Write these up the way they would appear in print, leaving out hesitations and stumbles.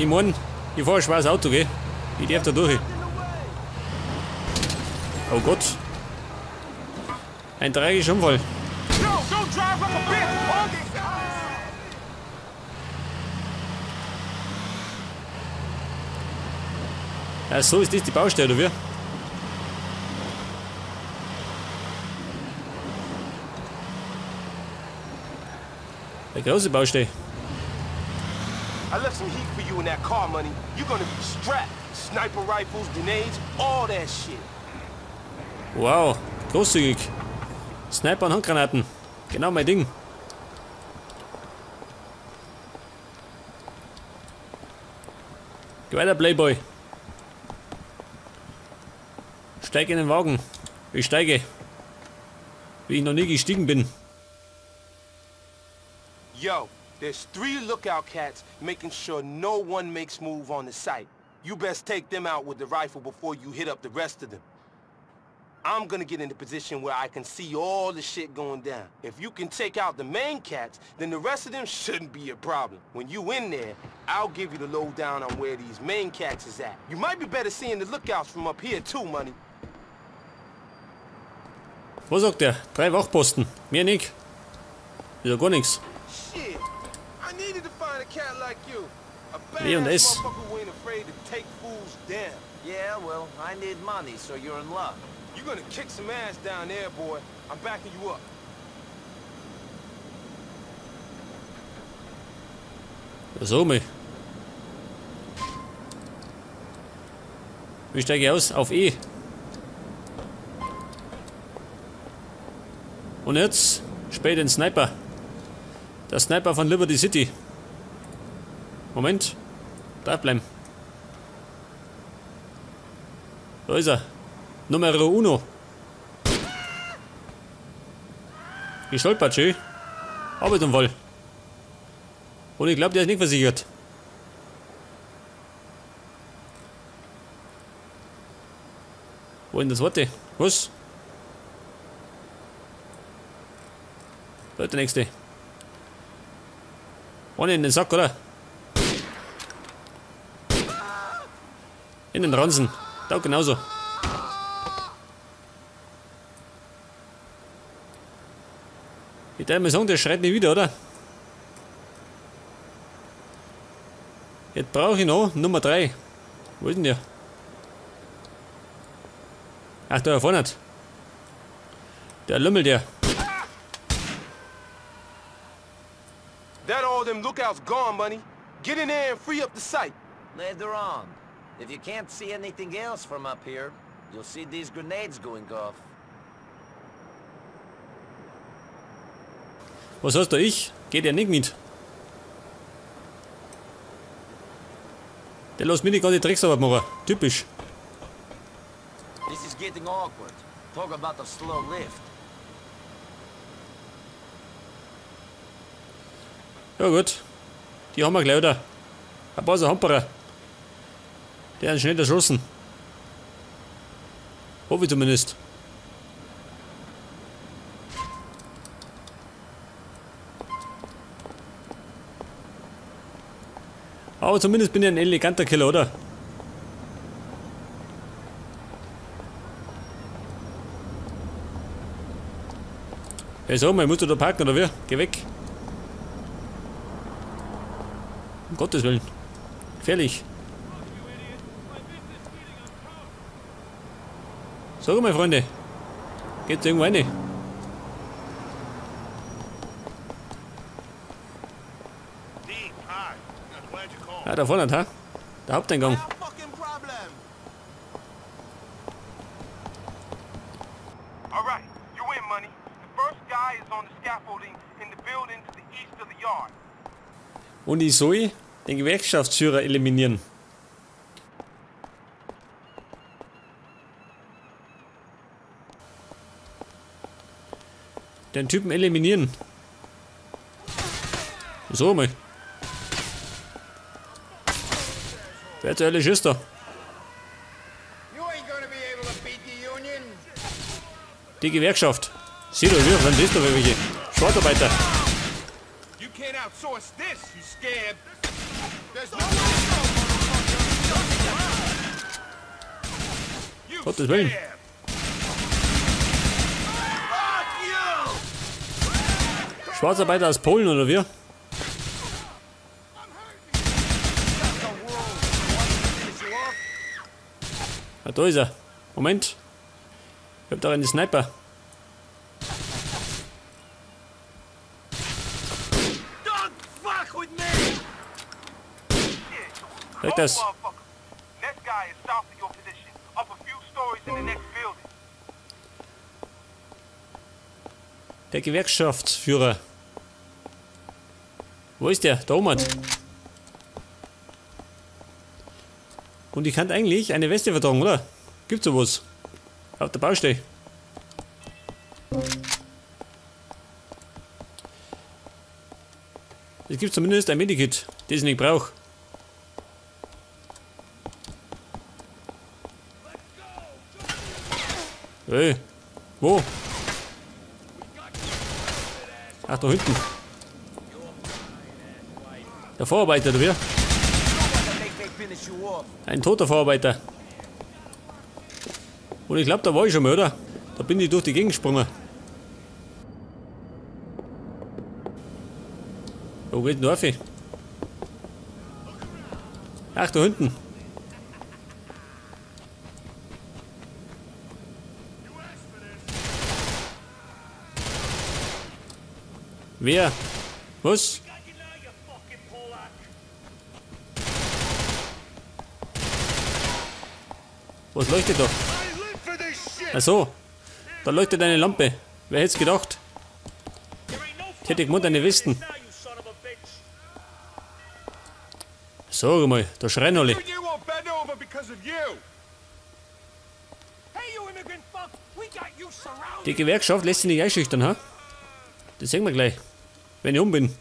Ich mein, ich fahre ein schweres Auto, gell? Ich darf da durch. Oh Gott. Ein tragischer Unfall. Ja, so ist das die Baustelle, oder wie? Eine große Baustelle. I left some heat for you in that car, money. You're gonna be strapped. Sniper rifles, grenades, all that shit. Wow, großzügig. Sniper und Handgranaten. Genau mein Ding. Geh weiter, Playboy. Steig in den Wagen. Ich steige. Wie ich noch nie gestiegen bin. Yo, there's 3 lookout cats making sure no one makes move on the site. You best take them out with the rifle before you hit up the rest of them. I'm gonna get in a position where I can see all the shit going down. If you can take out the main cats, then the rest of them shouldn't be a problem. When you in there, I'll give you the lowdown on where these main cats is at. You might be better seeing the lookouts from up here too, money. Was sagt der? 3 Wachposten. Mehr nicht. Ist ja gar nichts. Shit. I needed to find a cat like you. A W und badass S. motherfucker who ain't afraid to take fools down. Yeah, well, I need money, so you're in luck. You're gonna kick some ass down there, boy. I'm backing you up. So, mal. Wie steige ich aus? Auf E. Und jetzt späh den Sniper. Der Sniper von Liberty City. Moment. Da bleiben. Da ist er. Numero uno. Gestolpert, schön. Arbeitsunfall. Und ich glaube, der ist nicht versichert. Wo ist denn das Worte? Was? Da ist der nächste. Ohne in den Sack, oder? In den Ranzen. Da genauso. Ich darf mal sagen, der schreit nicht wieder, oder? Jetzt brauche ich noch Nummer 3. Wo ist denn der? Ach, da vorne. Der Lümmel, der. That all them lookouts gone, money. Get in there and free up the site. Later on. If you can't see anything else from up here, you'll see these grenades going off. Was heißt da ich? Geht ja nicht mit. Der lässt mir die ganze Drecksarbeit machen. Typisch. This is getting awkward. Talk about a slow lift. Ja gut. Die haben wir gleich wieder. Ein paar so Hamperer. Der hat schnell erschossen. Hoffe ich zumindest. Aber zumindest bin ich ein eleganter Killer, oder? Hey, sag mal, musst du da parken, oder wie? Geh weg. Um Gottes Willen. Gefährlich. Sag mal, Freunde. Geht's irgendwo rein? Ah, da vorne, ha? Der Haupteingang. Und ich soll den Gewerkschaftsführer eliminieren. Den Typen eliminieren. So mal. Wer zur Hölle ist da? Die Gewerkschaft. Sieh doch, wir sind das doch welche. Schwarzarbeiter. Gottes Willen. Schwarzarbeiter aus Polen, oder wie? Ah, da ist er. Moment. Ich hab da einen Sniper. Weg das. Der Gewerkschaftsführer. Wo ist der? Da oben. Und ich kann eigentlich eine Weste vertragen, oder? Gibt's sowas? Auf der Baustelle. Es gibt zumindest ein Medikit, das ich nicht brauche. Hey, wo? Ach, da hinten. Der Vorarbeiter, oder wie? Ein toter Vorarbeiter. Und ich glaube, da war ich schon mal, oder? Da bin ich durch die Gegend gesprungen. Wo geht denn da auf? Ach, da hinten. Wer? Was? Was leuchtet da? Ach so, da leuchtet eine Lampe. Wer hätte es gedacht? Ich hätte gemeint, eine Westen. Sag mal, da schreien alle. Die Gewerkschaft lässt sich nicht einschüchtern, ha? Das sehen wir gleich, wenn ich um bin.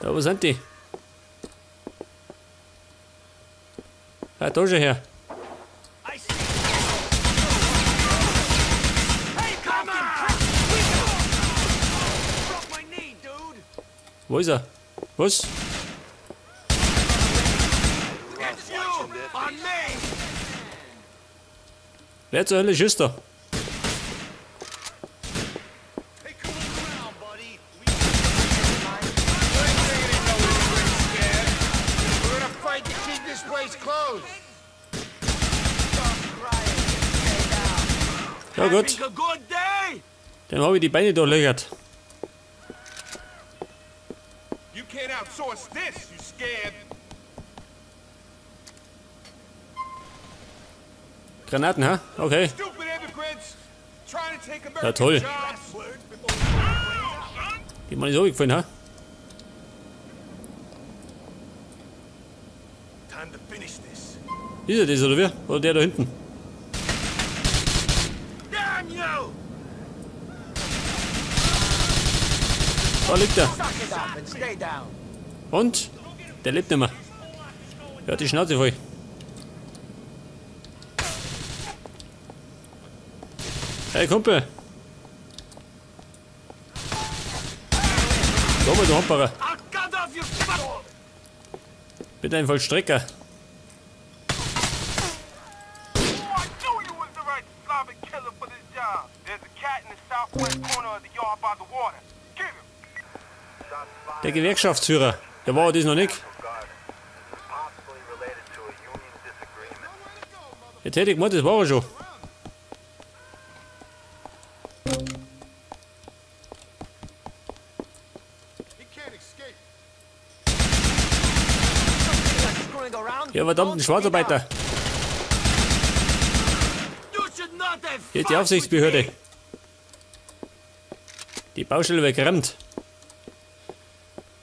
Da, wo sind die? Ah, da schon her. Wo ist er? Was? Wer zur Hölle schießt da? Ja gut. Dann habe ich die Beine durchlöchert. Granaten, ha? Okay. Ja, toll. Die man ist auch gefallen, ha? Ist er das, oder wie? Oder der da hinten? Da liegt er. Und? Der lebt nicht mehr. Er hat die Schnauze voll. Hey Kumpel! Da mal, du Hamperer! Bitte ein Vollstrecker! Der Gewerkschaftsführer, der war das noch nicht. Jetzt hätte ich gemeint, das war er schon. Ja, verdammten Schwarzarbeiter. Hier ist die Aufsichtsbehörde. Die Baustelle wird gerammt.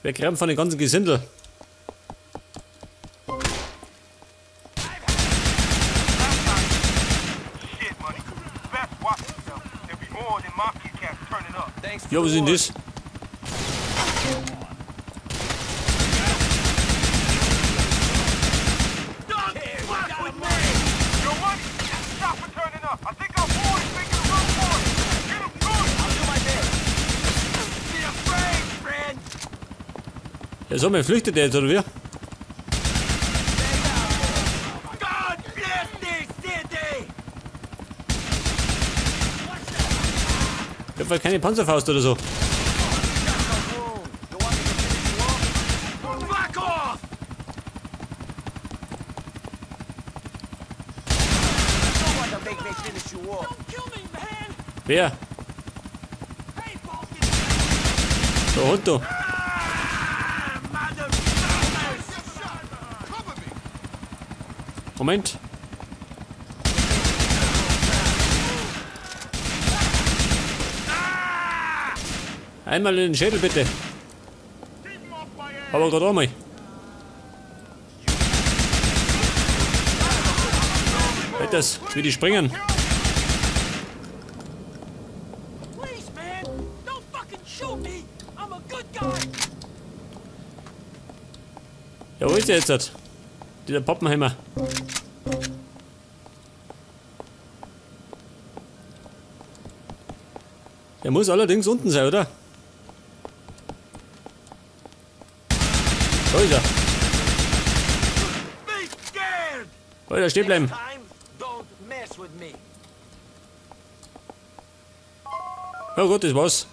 Weggerammt von den ganzen Gesindel. Ja, was ist denn das? Ja, so, man flüchtet der jetzt, oder wie? Ich hab halt keine Panzerfaust oder so. Wer? Der Hund da. Moment. Einmal in den Schädel bitte. Aber gerade einmal. Das, wie die springen. Ja, wo ist der jetzt? Dieser Pappenheimer. Der muss allerdings unten sein, oder? Da ist er. Alter, stehen bleiben. Ja gut, das war's.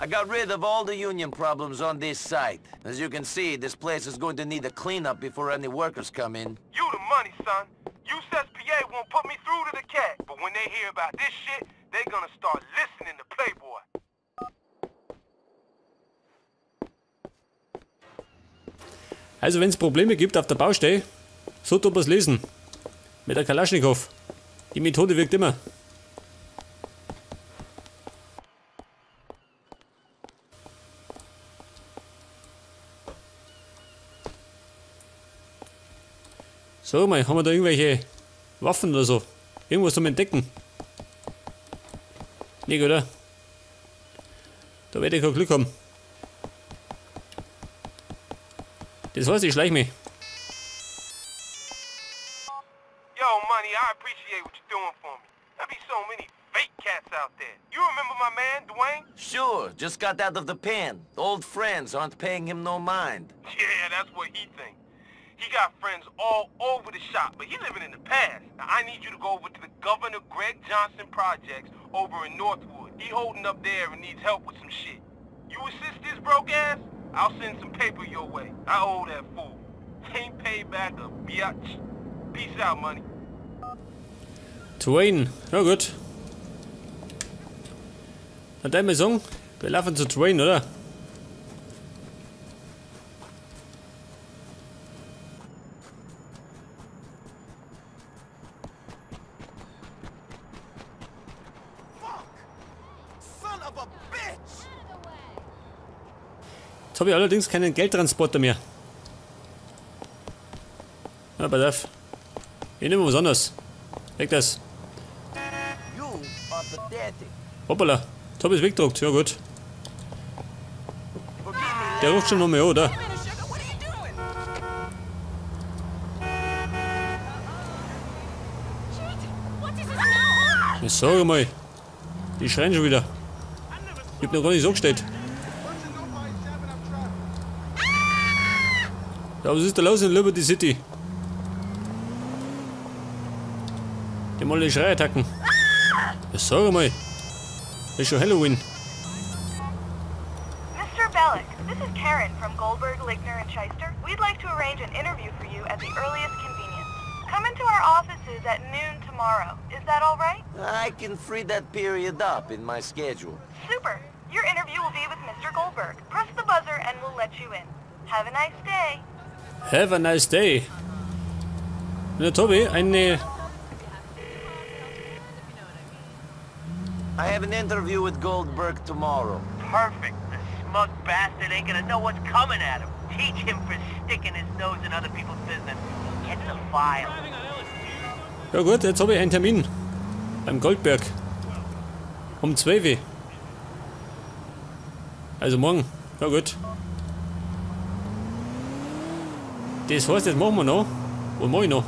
I got rid of all the union problems on this site. As you can see, this place is going to need a cleanup before any workers come in. You the money, son. USSPA won't put me through to the cat, but when they hear about this shit, they're gonna start listening to Playboy. Also wenn es Probleme gibt auf der Baustelle, so tut man's lesen. Mit der Kalaschnikow. Die Methode wirkt immer. So, mal, haben wir da irgendwelche Waffen oder so? Irgendwas zum Entdecken? Nicht, oder? Da werde ich kein Glück haben. Das heißt, ich schleich mich. Yo, money, I appreciate what you're doing for me. There be so many fake cats out there. You remember my man, Dwayne? Sure, just got out of the pen. Old friends aren't paying him no mind. Yeah, that's what he thinks. He got friends all over the shop, but he living in the past. Now, I need you to go over to the Governor Greg Johnson projects over in Northwood. He holding up there and needs help with some shit. You assist this broke ass? I'll send some paper your way. I owe that fool. Ain't paid back a biatch. Peace out, money. Dwayne. Ja gut. Dann darf ich mal sagen, wir laufen zu Dwayne, oder? Jetzt habe ich allerdings keinen Geldtransporter mehr. Na, pass auf. Ich nehme was anderes. Weg das. Hoppala. Jetzt habe ich es weggedruckt. Ja gut. Der ruft schon nochmal an, oder? Ich sage mal. Die schreien schon wieder. Ich hab noch gar nicht so gestellt. Ja, was ist da los in Liberty City? Die mal die Schreiattacken. Ja, sag mal. Das ist schon Halloween. Mr. Bellic, this is Karen from Goldberg, Ligner and Shyster. We'd like to arrange an interview for you at the earliest convenience. Come into our offices at noon tomorrow. Is that all right? I can free that period up in my schedule. Super. Your interview will be with Mr. Goldberg. Press the buzzer and we'll let you in. Have a nice day. Have a nice day. Na Tobi, eine... I have an interview with Goldberg tomorrow. Perfect. The smug bastard ain't gonna know what's coming at him. Teach him for sticking his nose in other people's business. Get the file. Ja gut, jetzt habe ich einen Termin beim Goldberg. Um 12 Uhr. Also morgen. Ja gut. Das heißt, jetzt machen wir noch. Was mache ich noch?